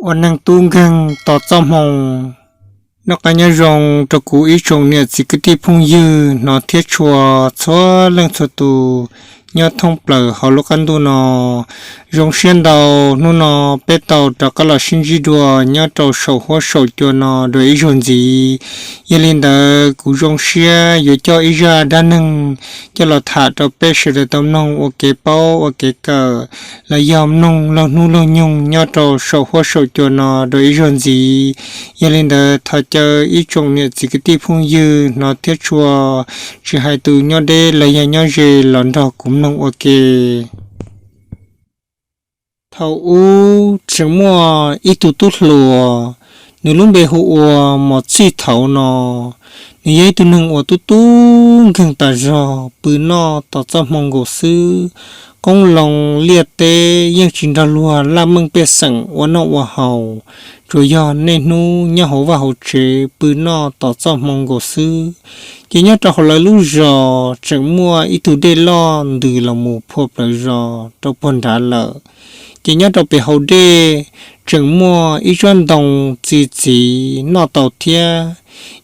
Ua neeg tub nkeeg tos txoj hmoo. Noj qab nyob zoo rau kuv ib tsoom niam txiv kwv tij phooj ywg hnov thiab tshua txhua leej txhua tus nyob thoob plaws hauv lub qab ntuj no. Zoo siab ntau, hnub no peb tau rov qab los sib ntsib dua nyob rau saum huab saum cua no dua ib zaug ntxiv. Yog li ntawd kuv zoo siab yuav coj ib zaj dab neeg coj los tham rau peb sawv daws tau mloog ua kev paub ua kev kawm, los yog mloog laug hnub laug nyoog nyob rau saum huab saum cua no dua ib zaug ntxiv. Yog li ntawd thov caw ib tsoom niam txiv kwv tij phooj ywg hnov thiab tshua, tsis hais tus nyob deb los yog nyob ze los nrog kuv mloog ua ke. Thaum ub tseem muaj ib tug tub hluas, nws lub npe hu ua Mos Txij Thauv no. Nws yog ib tug neeg uas tub tub nkeeg tas zog, pw noj tos txoj hmoo nkaus xwb. Qoob loo liaj teb yeej tsis nrog luag laj meej pej xeem ua noj ua haus, tsuas yog niaj hnub nyob hauv vaj hauv tsev pw noj tos txoj hmoo nkaus xwb. Ces nyob rau hauv lawv lub zos tseem muaj ib tug dej loj ntws los mus phua plawv zos rau puag nrad lawm. Ces nyob rau pem hauv dej tseem muaj ib tsob ntoo txi txiv noj tau thiab.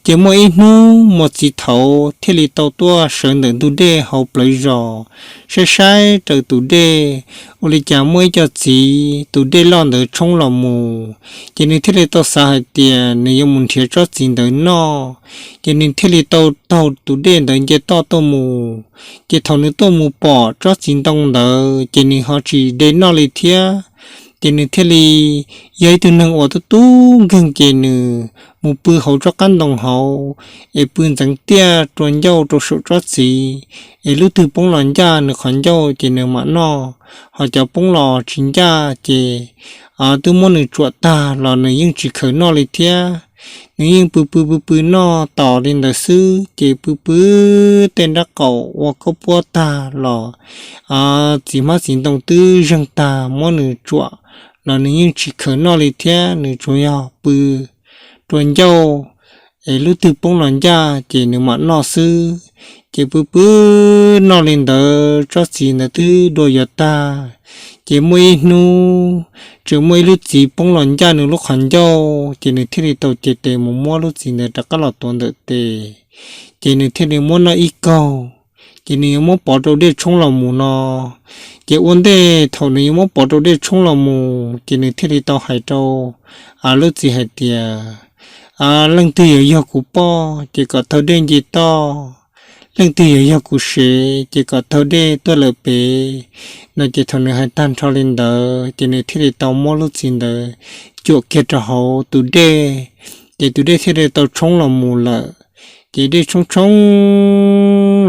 Ces muaj ib hnub Mos Txij Thauv thiaj li tau tuaj sawv ntawm ntug dej hauv plawv zos, saib saib raws tus dej, ua li cas muaj ib co txiv tus dej loj ntawd tshoob los mus. Ces nws thiaj li tau xav hais tias nws yuav mus nrhiav tsob txiv ntawd noj. Ces nws thiaj li tau taug tus dej ntawd nce toj tuaj mus. Ces thaum nws tuaj mus pom tsob txiv ntoo ntawd ces nws ho tsis de noj li thiab. Ces nws thiaj li yog ib tug neeg uas tub tub nkeeg ces nws mus pw hauv tsob qab ntoo hauv, es pw ntxeev tiaj rua ncauj rau saum tsob txiv, es lub twg poob los ncaj nws qhov ncauj ces nws mam noj, ho cov poob los tsis ncaj ces twb muab nws tsuam tag los nws yeej tsis khaws noj li thiab. Nws yeej pw pw pw pw noj tos li ntawd xwb, ces pw pw tej nrab qaum ua khaub puab tag los txiv hmab txiv ntoo twb zeeg tag muab nws tsuam los nws yeej tsis khaws noj li thiab, nws tsuas yog pw rua ncauj, es lub twg poob los ncaj ces nws mam noj xwb. Ces pw pw noj li ntawd tsob txiv ntawd twb dua yuav tag. Ces muaj ib hnub tseem muaj ib lub txiv poob los ncaj nws lub qhov ncauj, ces nws thiaj li tau cev tes mus muab lub txiv ntawd rov qab los tuav ntawm tes. Ces nws thiaj li muab noj ib kaug, ces nws yuav muab pov rau dej tshoob los mus no. Ces ua ntej thaum nws yuav muab pov rau dej tshoob los mus ces nws thiaj li tau hais rau lub txiv hais tias, leej twg yuav yog kuv poj ces kom taug dej nce toj, leej twg yuav yog kuv sev ces kom taug dej tuaj lawm pem no. Ces thaum nws hais tag nrho li ntawd ces nws thiaj li tau muab lub txiv ntawd cuam kiag rau hauv tus dej, ces tus dej thiaj li tau tshoob los mus lawm. Ces dej tshoob tshoob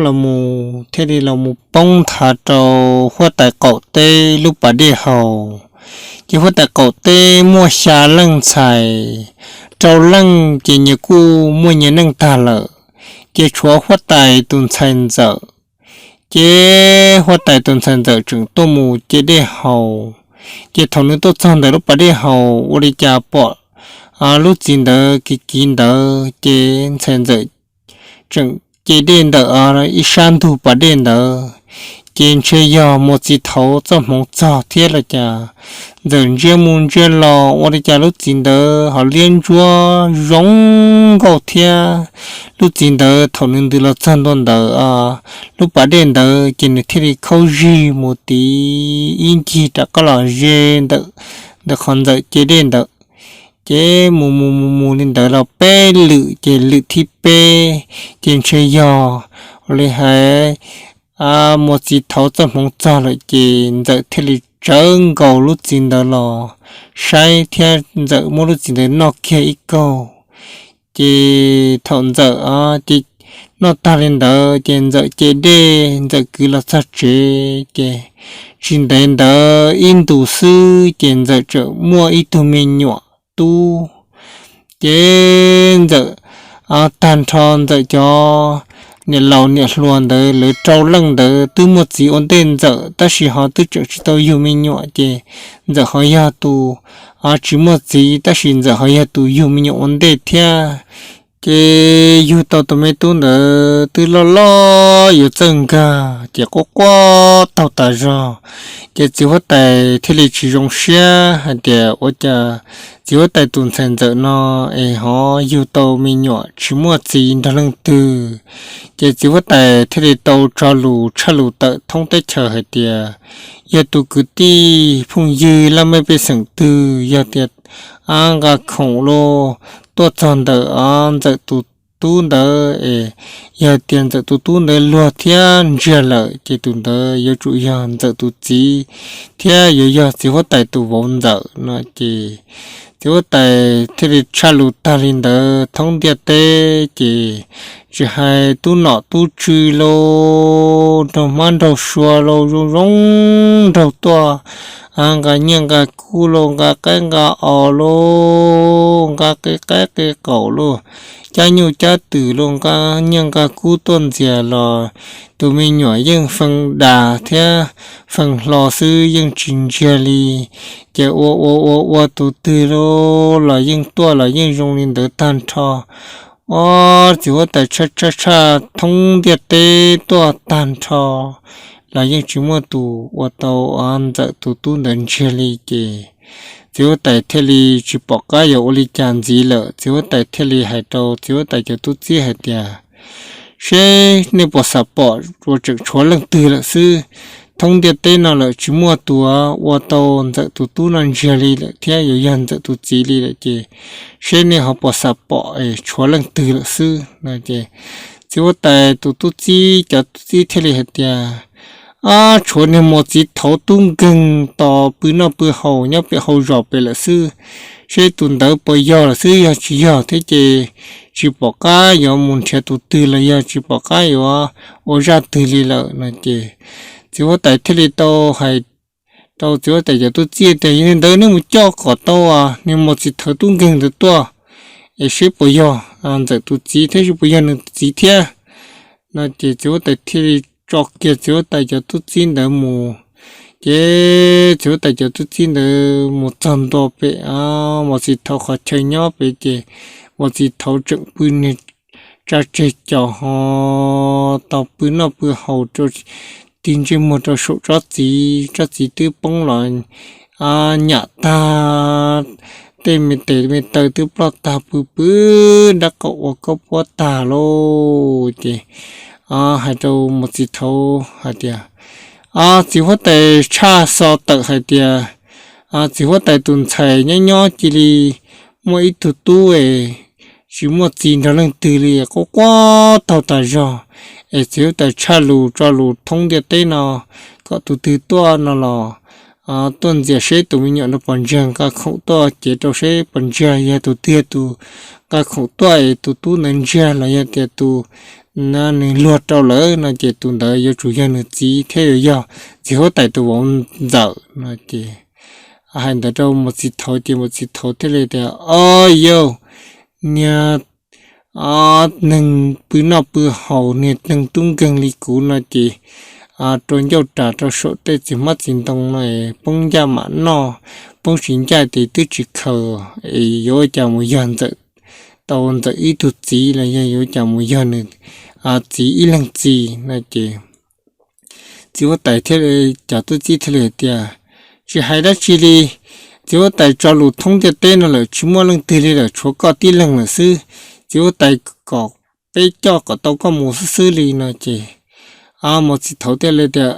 los mus thiaj li los mus poob nthav rau huab tais qaum teb lub pas dej haus. Ces huab tais qaum teb muaj xya leej ntxhais, rau leej ces nyias kuj muaj nyias neej tag lawm, ces tshuav huab tais tus ntxhais ntxawm. Ces huab tais tus ntxhais ntxawm tseem tuaj mus ce dej haus. Ces thaum nws tuaj txog ntawm lub pas dej haus ua li cas pom lub txiv ntawd kiv kiv ntawd, ces ntxhais ntxawm tseem ce dej ntawm ib sab ntug pas dej ntawd. Ces ntshe yog Mos Txij Thauv txoj hmoov txog thiab los cas, ntxawm ntsia mus ntsia los ua li cas lub txiv ntawd ho liab ntsuab zoo nkauj thiab. Lub txiv ntawd thaum nws ntws los txog ntua ntawm lub pas dej ntawd ces nws thiaj li khaub zig mus tid ib ncig rov qab los ze ntawm, ntawm qhov ntxawm ce dej ntawd. Ces mus mus mus mus li ntawd los peb lwm, ces lwm thib peb ces ntshe yog ua li hais Mos Txij Thauv txoj hmoov txog lawm ces ntxawm thiaj li tsawv nkaus lub txiv ntawd los saib thiab ntxawm muab lub txiv ntawd noj kiag ib kaug. Ces thaum ntxawm noj tag li ntawd ces ntxawm ce dej ntxawm kwv los txog tsev, ces tsis ntev ntawd ib ntus xwb ces ntxawm tseem muaj ib tug me nyuam tub. Ces ntxawm tag nrho ntxawm cov niam laus niam hluas ntawd lawv rau leej ntawd twb muaj txiv ua ntej ntxawm tab sis ho twb tseem tsis tau yug me nyuam, ces ntxawm ho yog tus tsis muaj txiv tab sis ntxawm ho yog tus yug me nyuam ua ntej thiab. Ces yug tau tus me tub ntawd twb loj loj yuav txawj nkag ces quaj quaj taug tas zog. Ces txiv huab tais thiaj li tsis zoo siab hais tias ua cas txiv huab tais tus ntxhais ntxawm no es ho yug tau me nyuam tsis muaj txiv nrog leej twg. Ces txiv huab tais thiaj li tau tso lus tshaj lus tawm thoob teb chaws hais tias yog tus kwv tij phooj ywg laj mej pej xeem twg yog tias nqa khoom los tuaj txog ntawm ntxawm tus tub ntawd es yog tias ntxawm tus tub ntawd luag thiab ntsiag lawm ces tus ntawd yuav tsum yog ntxawm tus txiv thiab yuav yog txiv huab tais tus vauv ntxawm no ces txiv huab tais thiaj li tshaj lus tag li ntawd thoob ntiaj teb ces tsis hais tub nom tub tswv los nraug hmab nraug sua los zoo zoo nraug tuaj nqa nyiaj nqa kub los nqa qaib nqa os los nqa qe qaib qe qaum los cab nyuj cab twm los nqa nyiaj nqa kub tuaj ntxias los tus me nyuam yeej fee das thiab fee hlo xwb yeej tsis ntsiag li. Ces ua ua ua ua tus twg los yeej tuaj los yeej zoo li ntawd tag nrho. Ob txiv huab tais tshaj tshaj tshaj thoob ntiaj teb tuaj tag nrho los yeej tsis muaj tus ua tau ntxawm tus tub ntawd ntsiag li ces txiv huab tais thiaj li tsis pom qab yuav ua li cas ntxiv lawm. Txiv huab tais thiaj li hais rau txiv huab tais cov tub txib hais tias seb nej puas xam pom ua tseem tshuav leej twg lawm xwb. Thoob ntiaj teb no lawm tsis muaj tus ua tau ntxawm tus tub no ntsiag li lawm thiab yuav yog ntxawm tus txiv li lawm ces seb nej ho puas xam pom es tshuav leej twg lawm xwb no ces txiv huab tais tus tub txib cov tub txib thiaj li hais tias tshuav niag mos txiv thauv tub nkeeg tos pw noj pw haus nyob pem hau zos pem lawm xwb. Seb tus ntawd puas yog lawm xwb, yog tsis yog thiab ces tsis pom qab yuav mus nrhiav tus twg los yog tsis pom qab yuav ua zaj twg li lawm no ces txiv huab tais thiaj li tau hais rau txiv huab tais cov tub txib tias yog li ntawd nej mus coj kom tau niag mos txiv thauv tub nkeeg ntawd tuaj es seb puas yog ntxawm tus txiv thiab seb puas yog nws txiv thiab no ces txiv huab tais thiaj li tso kiag txiv huab tais cov tub txib ntawd mus. Ces txiv huab tais cov tub txib ntawd mus txog ntua pem mos txiv thauv qhov chaw nyob pem ces mos txiv thauv tseem pw niag tsa tseg cos ho tau pw noj pw haus rau tig ntsej muag rau saum tsob txiv, tsob txiv twb poob los nyam tag, tej me tes me taw twb ploj tag pw pw nrab qaum ua kaub puab tag lauj. Ces hais rau mos txiv thauv hais tias, txiv huab tais tshaj xov tawm hais tias txiv huab tais tus ntxhais nyob nyob cia li muaj ib tug tub es tsis muaj txiv nrog leej twg li, quaj quaj taug tas zog. Es txiv huab tais tshaj lus tso lus thoob ntiaj teb no kom tus twg tuaj no los tuaj ntxias seb tus me nyuam no puas ntsiag, nqa khoom tuaj cev rau seb puas ntsiag, yog tus twg yog tus nqa khoom tuaj es tus tub ntawd ntsiag los yog tias tus nws luag rau lawm no ces tus ntawd yuav tsum yog nws txiv thiab yuav yog txiv huab tais tus vauv ntxawm no ces hais ntawd rau mos txiv thauv ces mos txiv thauv thiaj li tias, o yauj, niag neeg pw noj pw haus, niag neeg tub nkeeg li kuv no ces rau ncauj ras rau saum tej txiv hmab txiv ntoo no poob ncaj mam noj, poob tsis ncaj ces twb tsis khaws, es yuav ua cas mus yog ntxawm, tau ntxawm ib tug txiv los yog yuav ua cas mus yog nws txiv ib leeg txiv no ces txiv huab tais thiaj li, cov tub txib thiaj li hais tias, tsis hais dab tsi li, txiv huab tais tso lus thoob ntiaj teb no lawm tsis muaj leej twg li lawm, tshuav koj tib leeg lawm xwb. Txiv huab tais kom peb coj kom tau koj mus xwb xwb li no ces mos txiv thauv thiaj li tias,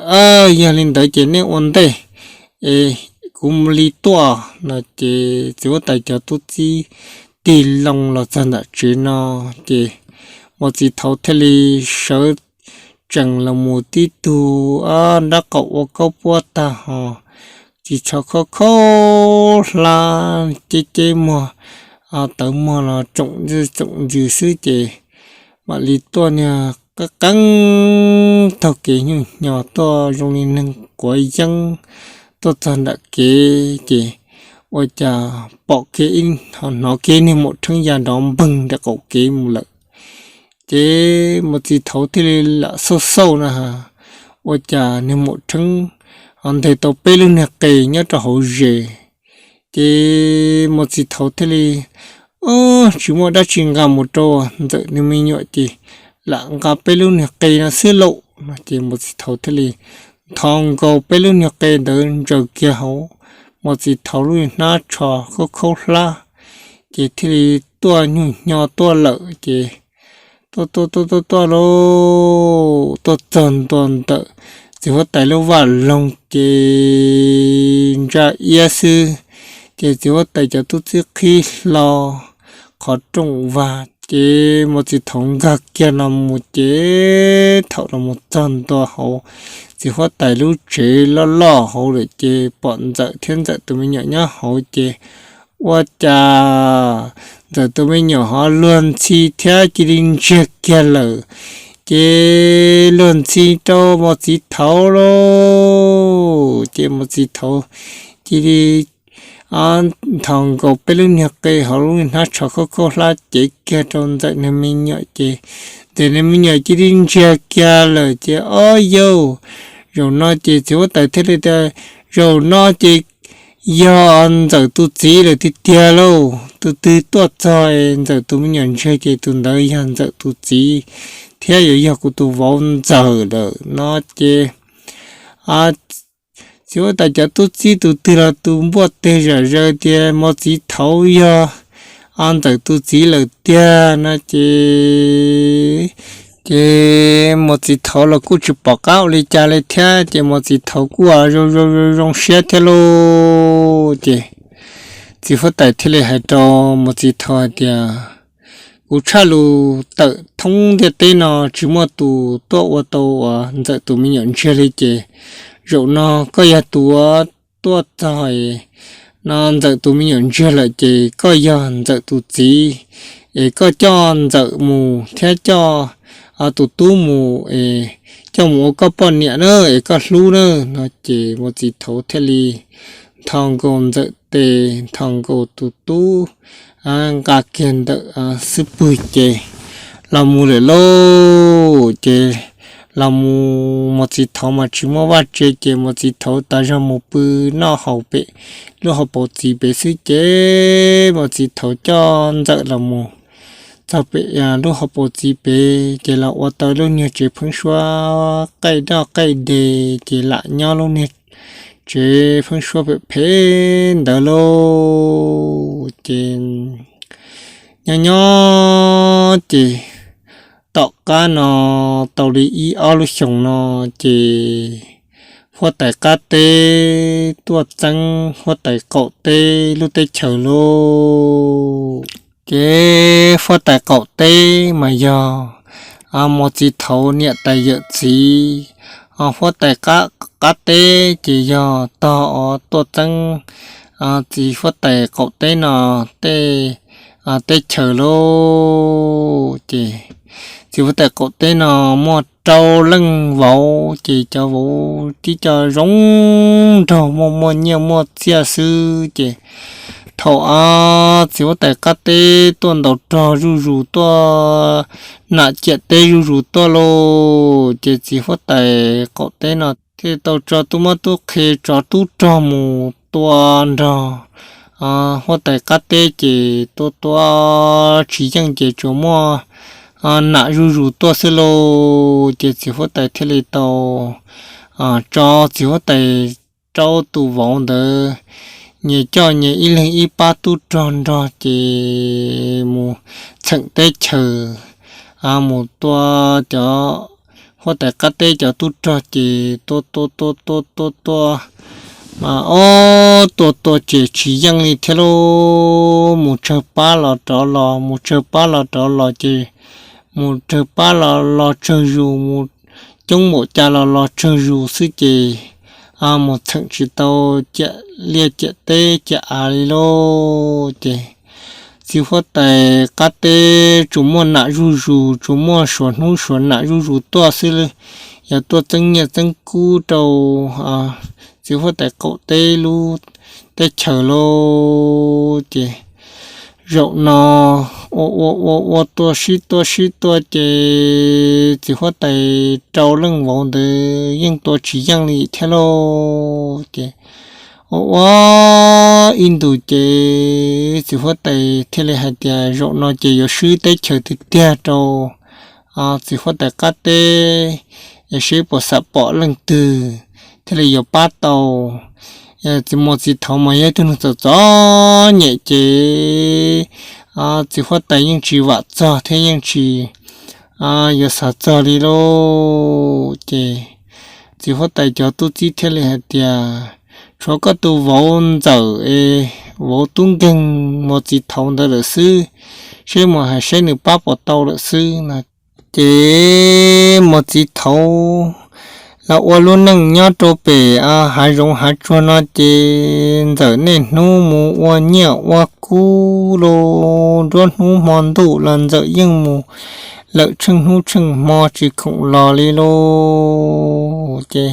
yog li ntawd ces nej ua ntej es kuv mus li tuaj no ces txiv huab tais cov tub txib tig loo los txog nram tsev no ces mos txiv thauv thiaj li sawv tsees los mus tib tug nrab qaum ua kaub puab tag ho tsis tsho khaub khaub hlab ceb ceb muag, tawv muag los tsoom ntws tsoom ntws xwb ces mam li tuaj niag qeeb qeeb taug kev nyuj hnyo tuaj zoo li neeg quav yeeb tuaj txog nram kev ces ua cas pom kiag ib, hnov kiag niag maum rheeb ya nrov npeeg nram qaum kev mus lawm. Ces mos txiv thauv thiaj li lam xauj xauj na, ua cas niag maum rheeb ho nteg tau peb lub niag qe nyob rau hauv zes. Ces mos txiv thauv thiaj li Ob, tsis muaj dab tsi nqa mus rau Ntxawm nws me nyuam ces lam nqa peb lub niag qe no xwb lauj. No ces Mos Txwv Thaud thiaj li nthos nkaus peb lub niag qe ntawd ntsaws kiag hauv Mos Txwv Thaud lub hnab tsho khaub khaub hlab, ces thiaj li tuaj nyuag hnyo tuaj lawm ces tuaj tuaj tuaj tuaj tuaj lauj, tuaj txog ntua ntawm txiv huab tais lub vaj loog ces ntsa iab xwb, ces txiv huab tais cov tub txib qhib hlo qhov rooj vag ces Mos Txwv Thaud nkag kiag los mus ces thaum los mus txog ntua hauv txiv huab tais lub tsev loj loj hauv lawm ces pom Ntxawm thiab Ntxawm tus me nyuam nyob hauv ces ua cas Ntxawm tus me nyuam ho luag ntxhi thiab cia li ntsiag kiag lawm. Ces luag ntxhi rau Mos Txwv Thaud lauj, ces Mos Txwv Thaud cia li nthos nkaus peb lub niag qe hauv lub hnab tsho khaub khaub hlab cev kiag rau Ntxawm nws me nyuam ces Ntxawm nws me nyuam cia li ntsiag kiag lawm ces ob yauj, zaum no ces txiv huab tais thiaj li tias, zaum no ces yog Ntxawm tus txiv lawm tiag tiag lauj, tus twg tuaj txog Ntxawm tus me nyuam ntsiag ces tus ntawd yog Ntxawm tus txiv thiab yuav yog kuv tus vauv Ntxawm lawm no ces txiv huab tais cov tub txib tus twg los tus npuaj teg zom zaws tias Mos Txwv Thaud yog Ntxawm tus txiv lawm tiag no ces, ces Mos Txwv Thaud los kuj tsis pom qab ua li cas li thiab ces Mos Txwv Thaud kuj zoo zoo zoo siab thiab lauj. Ces txiv huab tais thiaj li hais rau Mos Txwv Thaud hais tias, kuv tshaj lus tawm thoob ntiaj teb no tsis muaj tus tuaj ua tau uas Ntxawm tus me nyuam ntsiag li ces zaum no koj yog tus tuaj txog no Ntxawm tus me nyuam ntsiag lawm ces koj yog Ntxawm tus txiv es koj coj Ntxawm mus thiab coj tus tub mus es coj mus ua koj poj niam na es koj hlub na no ces Mos Txwv Thaud thiaj li nthos nkaus Ntxawm tes nthos nkaus tus tub nqa kiag ntawm xub pwg ces los mus lawm lauj. Ces los mus Mos Txwv Thaud mas tsis muaj vaj tse ces Mos Txwv Thaud tas zog mus pw noj haus pem lub hauv paus txiv pem xwb ces Mos Txwv Thaud coj Ntxawm los mus txog pem lub hauv paus txiv pem ces los ua tau lub niag tsev pheeb suab qaij doj qaij de ces lam nyob lub niag tsev pheeb suab phem phem ntawd lauj. Ces nyob nyob ces tom qab no tau li ib ob lub xyoos no ces huab tais qab teb tuaj txeeb huab tais qaum teb lub teb chaws lauj. Ces huab tais qaum teb mas yog Mos Txwv Thaud niam tais yawm txiv. Huab tais qab teb ces yog tog tuaj txeeb txiv huab tais qaum teb no tej teb chaws lauj. Ces txiv huab tais qaum teb no muaj rau leej vauv ces cov vauv tib co zoo nraug muaj muaj nyiaj muaj txiaj xwb ces thaum txiv huab tais qab teb tuaj ntaus rog zuj zus tuaj nam ciam teb zuj zus tuaj lauj ces txiv huab tais qaum teb no thiaj tau tso tub mab tub qhe tsov tub rog mus tua nrog huab tais qab teb ces tua tua tsis yeej ces tsuas muaj nam zuj zus tuaj xwb lauj. Ces txiv huab tais thiaj li tau tso txiv huab tais rau tus vauv ntawd nyias coj nyias ib leeg ib pab tub rog nrog ces mus txheem teb chaws mus tua cov huab tais qab teb cov tub rog ces tua tua tua tua tua tua mas ob tua tua ces tsis yeej li thiab lauj. Mus tsawg pab los rov los, mus tsawg pab los rov los ces mus tsawg pab los los tsawg zus, mus coob npaum cas los los tsawg zus xwb ces mus txheem tsis tau ciam liaj ciam teb ciam av li lauj. Ces txiv huab tais qab teb tsuas muaj nam zuj zus, tsuas muaj suav hnub suav nam zuj zus tuaj xwb, yog tuaj txeeb nyiaj txeeb kub rau txiv huab tais qaum teb lub teb chaws lauj. Ces zaum no ua ua ua ua tuaj sib tuaj sib tuaj ces txiv huab tais rau leej vauv ntawd yeej tua tsis yeej li thiab lauj. Ces Ua ua ib ntus ces txiv huab tais thiaj li hais tias zaum no ces yuav swb teb chaws tiag tiag rau txiv huab tais qab teb, es seb puas xam pom leej twg thiaj li yuav pab tau. Txiv Mos Txwv Thauv mas yog ib tug neeg txom txom nyem ces txiv huab tais yeej tsis vam txog thiab yeej tsis yuav xav txog li lauj. Ces txiv huab tais cov tub txib thiaj li hais tias, tshuav koj tus vauv ntxawm, vauv tub nkeeg Mos Txwv Thauv ntawd lawm xwb, seb mus hais seb nws pab puas tau lawm xwb no. Ces Mos Txwv Thauv los ua lub neej nyob rau pem hav zoov hav tsuag no ces ntxawm niaj hnub mus ua nyiaj ua kub lauj, nruab hnub hmo ntuj los ntxawm yeej mus lawm tsheej hnub tsheej hmo tsis khoom los li lauj. Ces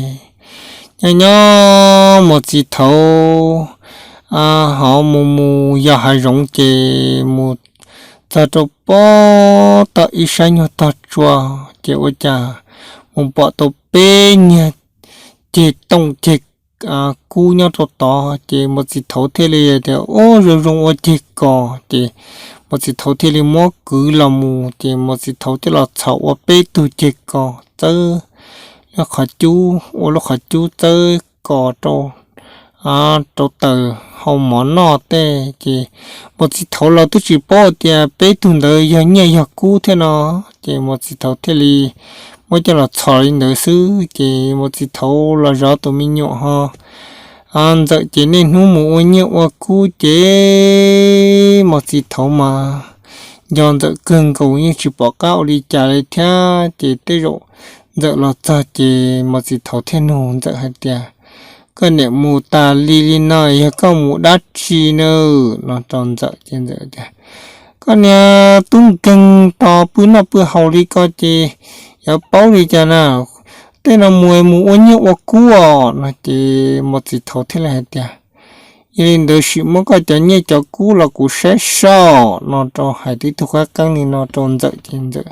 nyob nyob Mos Txwv Thauv ho mus mus yos hav zoov ces mus txog rau pem tom ib sab nyuag tog tsua, ces ua cas mus pom tau peb niag ceg tooj ceg kub nyob rau tod. Ces Mos Txwv Thauv thiaj li tias, Ub, zoo zoo ua ceg kos. Ces Mos Txwv Thauv thiaj li muab kwv los mus, ces Mos Txwv Thauv thiaj los txhom ua peb tug ceg kos txawb lub qhov cub, ua lub qhov cub txawb kos rau rau taws hau mov noj tej. Ces Mos Txwv Thauv los twb tsis paub tias peb tug ntawd yog nyiaj yog kub thiab no. Ces Mos Txwv Thauv thiaj li muab coj los txhom li ntawd xwb. Ces Mos Txwv Thauv los zov tus me nyuam ho ntxawm ces niaj hnub mus ua nyiaj ua kub ces Mos Txwv Thauv mas nco ntxawm kawg nkaus yeej tsis pom qab ua li cas li thiab. Ces tej zaum ntxawm los txog ces Mos Txwv Thauv thiaj nug ntxawm hais tias, Koj niam mus tas li li no yog koj mus dab tsi na? No rau ntxawm ces ntxawm tias, Koj niag tub nkeeg tos pw noj pw haus li ko ces yuav paub li cas na, tej no mus mus ua nyiaj ua kub os. No ces Mos Txwv Thauv thiaj li hais tias, Yog li ntawd sim muab koj cov nyiaj cov kub los kuv saib soj. No rau hais tib tug qab qeeb li no rau ntxawm ces ntxawm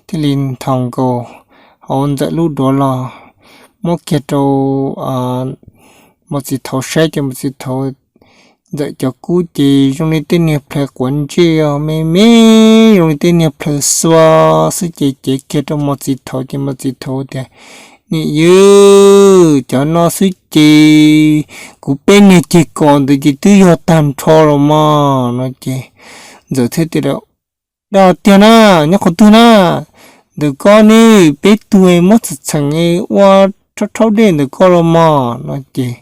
thiaj li nthos nkaus hauv ntxawm lub duav los muab kiag rau Mos Txwv Thauv saib ces Mos Txwv Thauv, ntxawm cov kub ces zoo li tej niag plhaws quav ntsej os, me me zoo li tej niag plhaws xua xwb. Ces cev kiag rau Mos Txwv Thauv ces Mos Txwv Thauv tias, Niam yawg, cov no xwb ces kuv peb niag ceg kos ntawd ces twb yog tag nrho los mas. No ces ntxawm thiaj tias, Dag tiag na, nyob qhov twg na? Ntawm ko ne, peb tug muab txheem txheem ua rhaub rhaub dej ntawm ko los mas. No ces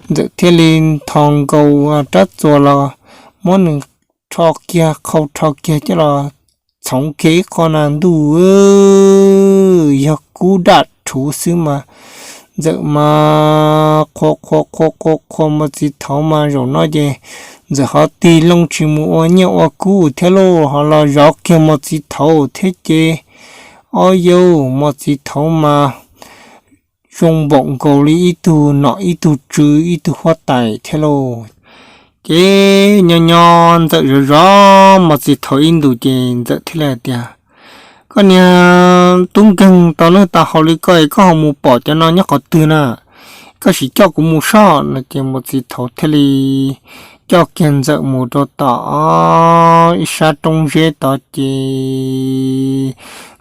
ntxawm thiaj li nthos nkaus rab txuas los muab nws rho kiag, qhau rho kiag coj los txhoov kiag ib qho na ntuj, yog kub daj rhuv xwb mas. Ntxawm mas qhuas qhuas qhuas qhuas qhuas Mos Txwv Thauv mas zaum no ces ntxawm ho tig loo tsis mus ua nyiaj ua kub thiab lauj, ho los zov kiag Mos Txwv Thauv thiab ces, ob yauj, Mos Txwv Thauv mas zoo npaum nkaus li ib tug nom ib tug tswv ib tug huab tais thiab lauj. Ces nyob nyob ntxawm zov zov Mos Txwv Thauv ib ntus ces ntxawm thiaj li hais tias, Koj niag tub nkeeg tau noj tau haus li koj es koj ho mus pom cov no nyob qhov twg na? Koj sim coj kuv mus soj. No ces Mos Txwv Thauv thiaj li coj kiag ntxawm mus rau tom ib sab roob zeb tod ces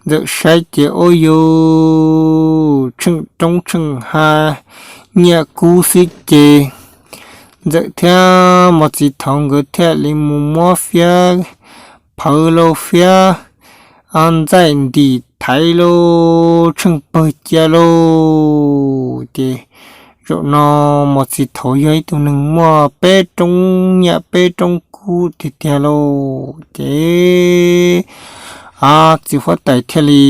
ntxawm saib ces, ub yus, tsheej roob tsheej hav, nyiaj kub xwb ces ntxawm thiab Mos Txwv Thauv nkawd thiaj li mus muab fiab phawv lauj, fiab ntxaij ntim thaiv lauj, tsheej pawg cia lauj. Ces zaum no Mos Txwv Thauv yog ib tug neeg muaj peb roob nyiaj peb roob kub tiag tiag lauj. Ces txiv huab tais thiaj li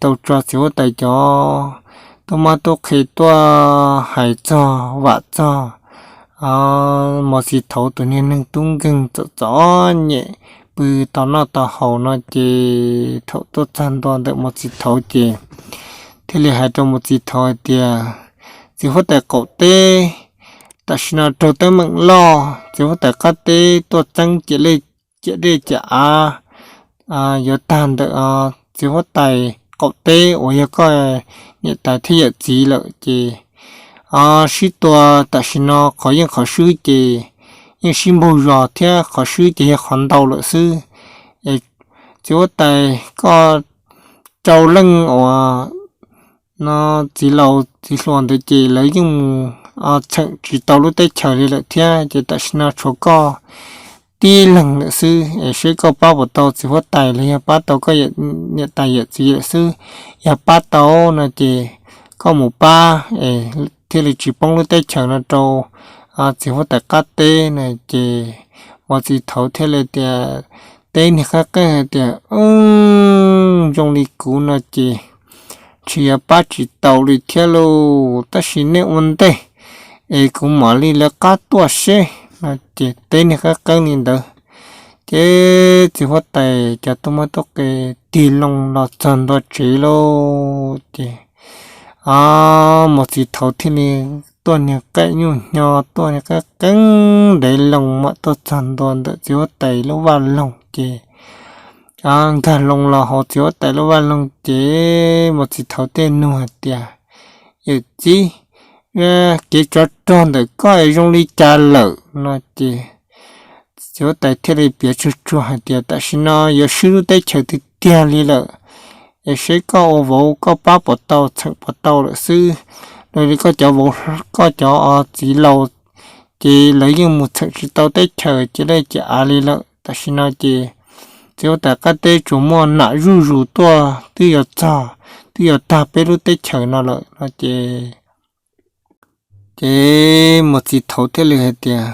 tau tso txiv huab tais cov tub mab tub qhe tuaj hais txog vam txog Mos Txwv Thauv tus niag neeg tub nkeeg txom txom nyem pw tau noj tau haus no ces thaum tuaj txog ntua ntawm Mos Txwv Thauv ces thiaj li hais rau Mos Txwv Thauv hais tias, Txiv huab tais qaum teb, tam sim no raug teeb meem loj, txiv huab tais qab teb tuaj txeeb ciam dej ciam av yuav tag ntawm txiv huab tais qaum teb uas yog koj niam tais thiab yawm txiv lawm ces sib tua tam sim no qhov yeej qhov swb ces yeej sib npaug zos thiab qhov swb ces yog qhov ntau lawm xwb. Txiv huab tais, koj rau leej uas no txiv laus txiv hluas ntawd ces lawv yeej mus txheem tsis tau lub teb chaws li lawm thiab, ces tam sim no tshuav koj tib leeg lawm xwb es seb koj pab puas tau txiv huab tais los yog pab tau koj niam tais yawm txiv lawm xwb. Yog pab tau no ces koj mus pab es thiaj li tsis poob lub teb chaws no rau txiv huab tais qab teb no. Ces mos txiv thaud thiaj li tias, teb niag qab qeej hais tias, zoo li kuv no ces tsis yog pab tsis tau li thiab lauj, tab sis nej ua ntej es kuv mam li lawv qab tuaj seb no. Ces teb niag qab qeej li ntawd, ces txiv huab tais cov tub mab tub qhe tig loo los txog ntua tsev lauj. Ces mos txiv thaud thiaj li tuaj niag qaij nyuj hnyo, tuaj niag qeej qeej ntev loo mam tuaj txog ntua ntawm txiv huab tais lub vaj loog. Ces nkag loo los hauv txiv huab tais lub vaj loog ces mos txiv thaud thiaj nug hais tias, yawm txiv, kev tsov rog ntawm koj es zoo li cas lawm no? Ces txiv huab tais thiaj li piav tsuag tsuag hais tias, tam sim no yuav swb lub teb chaws tiag tiag li lawm, es seb koj ua vauv koj pab puas tau txheem puas tau lawm xwb. Los li koj cov vauv, koj cov txiv laus ces lawv yeej mus txheem tsis tau teb chaws cia li ces av li lawm. Tam sim no ces txiv huab tais qab teb tsuas muaj nam zuj zus tuaj twb yuav txog, twb yuav tag peb lub teb chaws no lawm no. Ces ces mos txiv thaud thiaj li hais tias,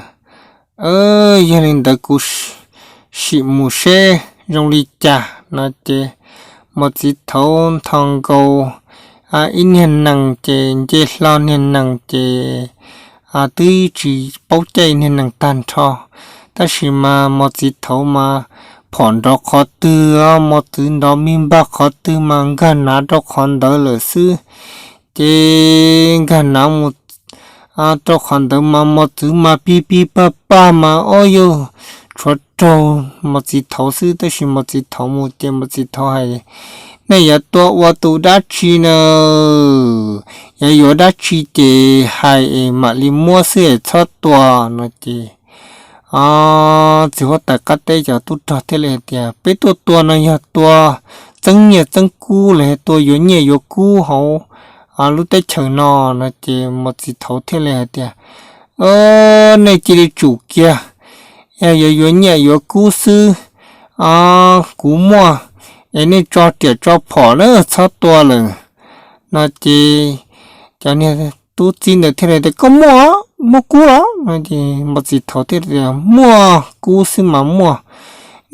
yog li ntawd kuv sim mus seb zoo li cas no. Ces mos txiv thaud nthos nkaus ib niag nees ces nce hlo niag nees ces twb tsis paub caij niag nees tag nrho. Tab sis mas mos txiv thaud mas phom nrov qhov twg, mos txwv nrov mi npag qhov twg mas nkag nav rau qhov ntawd lawm xwb. Ces nkag nav mus rau qhov ntawd mas mos txwv mas pig pig pag pag mas ob yawg tshuav raug mos txiv thaud xwb. Tab sis mos txiv thaud mus ces mos txiv thaud hais, nej yuav tuaj ua tus dab tsi na? Yuav yuav dab tsi ces hais es mam li muab xwb es txhob tua no. Ces txiv huab tais qab teb cov tub rog thiaj li hais tias, peb tuaj tua no yog tua txeeb nyiaj txeeb kub los yog tua yuav nyiaj yuav kub hauv lub teb chaws no no. Ces mos txiv thaud thiaj li hais tias, nej cia li tsum kiag, yog yuav yuav nyiaj yuav kub xwb, kuv muaj, es nej tso riam tso phom na, txhob tua lawm no. Ces cov niag tub txib ntawd thiaj li tias, koj muaj, muaj kub los no? Ces mos txiv thaud thiaj tias, muaj kub xwb mas muaj,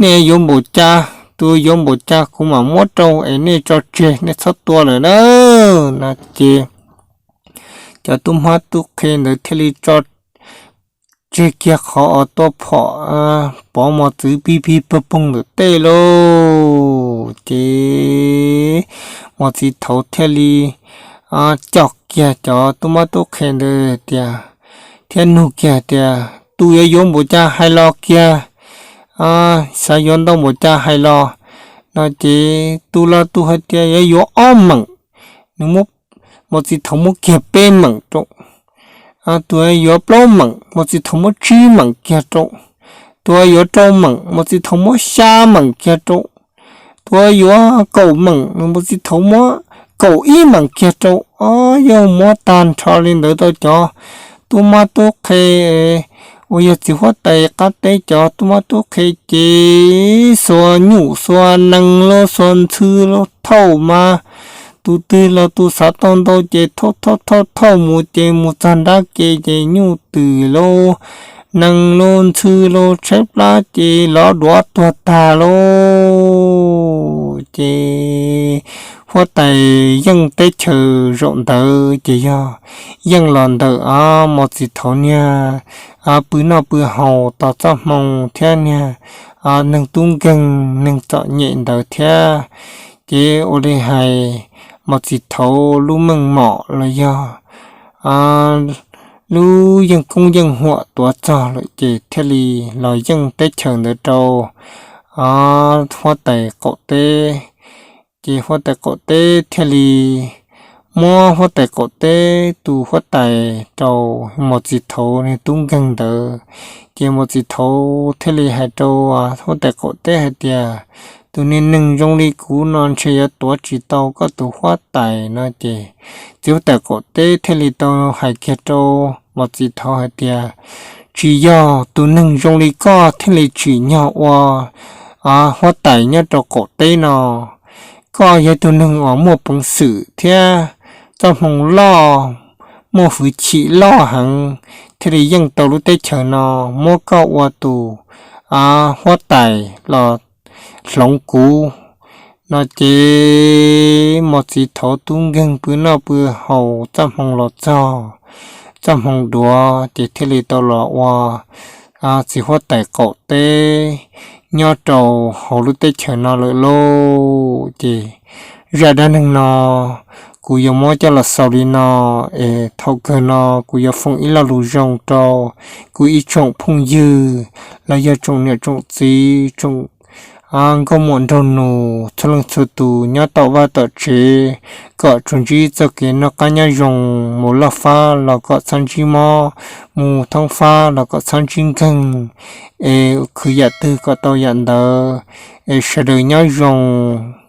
nej yuav npaum cas, tus yuav npaum cas kuv mam muab rau es nej tso tseg, nej txhob tua lawm na no. Ces cov tub hmab tub qhe ntawd thiaj li tso tseg kiag qhov uas tua phom, pov mos txwv pig pig pag poog ntawm tej lauj. Ces mos txiv thaud thiaj li coj kiag cov tub hmab tub qhe ntawd tias, thiab nug kiag tias, tus yuav yuav npaum cas hais los kiag, xav yuav ntau npaum cas hais los no. Ces tus los tus hais tias yuav yuav ob meem, nws muab, mos txiv thaud muab kiag peb meem rau. Tus yuav plaub meem, mos txiv thaud muab tsib meem kiag rau. Tus yuav rau meem, mos txiv thaud muab xya meem kiag rau. Tus yuav kaum meem, mos txiv thaud muab kaum ib meem kiag rau. Ob yawg muab tag nrho li ntawd rau cov tub hmab tub qhe uas yog txiv huab tais qab teb cov tub hmab tub qhe ces xuas nyuj xuas nees los xuas ntxhw los thauj mas tus twg los tus xav tau ntau ces thauj thauj thauj thauj mus ces mus txog nrab ke ces nyuj twm los nees los ntxhw los tshaib plab ces lov duav tuag tag lauj. Ces huab tais yeej teb chaws zaum ntawd ces yog yeej los ntawm mos txiv thaud niag pw noj pw haus tos txoj hmoo thiab niag neeg tub nkeeg neeg txom nyem ntawd thiab. Ces ua li hais mos txiv thaud lub meej mom los yog lub yeej koob yeej huam tuav txog lawm ces thiaj li los yeej teb chaws ntawd rau huab tais qaum teb. Ces huab tais qaum teb thiaj li muab huab tais qaum teb tus huab tais rau mos txwv thauv niag tub nkeeg ntawd. Ces mos txwv thauv thiaj li hais rau huab tais qaum teb hais tias, tus niag neeg zoo li kuv no ntshe yuav tuav tsis tau koj tus huab tais no. Ces txiv huab tais qaum teb thiaj li tau hais kiag rau mos txwv thauv hais tias, tsis yog tus neeg zoo li koj thiaj li tsim nyog ua huab tais nyob rau qaum teb no. Koj yog tus neeg uas muaj peev xwm thiab txoj hmoo loj, muaj hwj chim loj heev, thiaj li yeej tau lub teb chaws no muab koj ua tus huab tais los hloov kuv no. Ces mos txwv thauv tub nkeeg pw noj pw haus txoj hmoo los txog txoj hmoo duav ces thiaj li tau los ua txiv huab tais qaum teb nyob rau hauv lub teb chaws no lawm lauj. Ces zaj dab neeg no kuv yuav muab coj los xaus li no, es thaum kawg no kuv yuav foom ib lo lus zoo rau kuv ib tsoom phooj ywg los yog tsoom niam tsoom txiv, tsoom nkauj muam nraug nus txhua leej txhua tus nyob tom vaj tom tsev, kom tsuas ntsib txoj kev noj qab nyob zoo, mus loj fab los kom txhob ntsib mob, mus thoob fab los kom txhob ntsib nkeeg, es khwv yam twg kom tau yam ntawd, es sawv daws nyob zoo.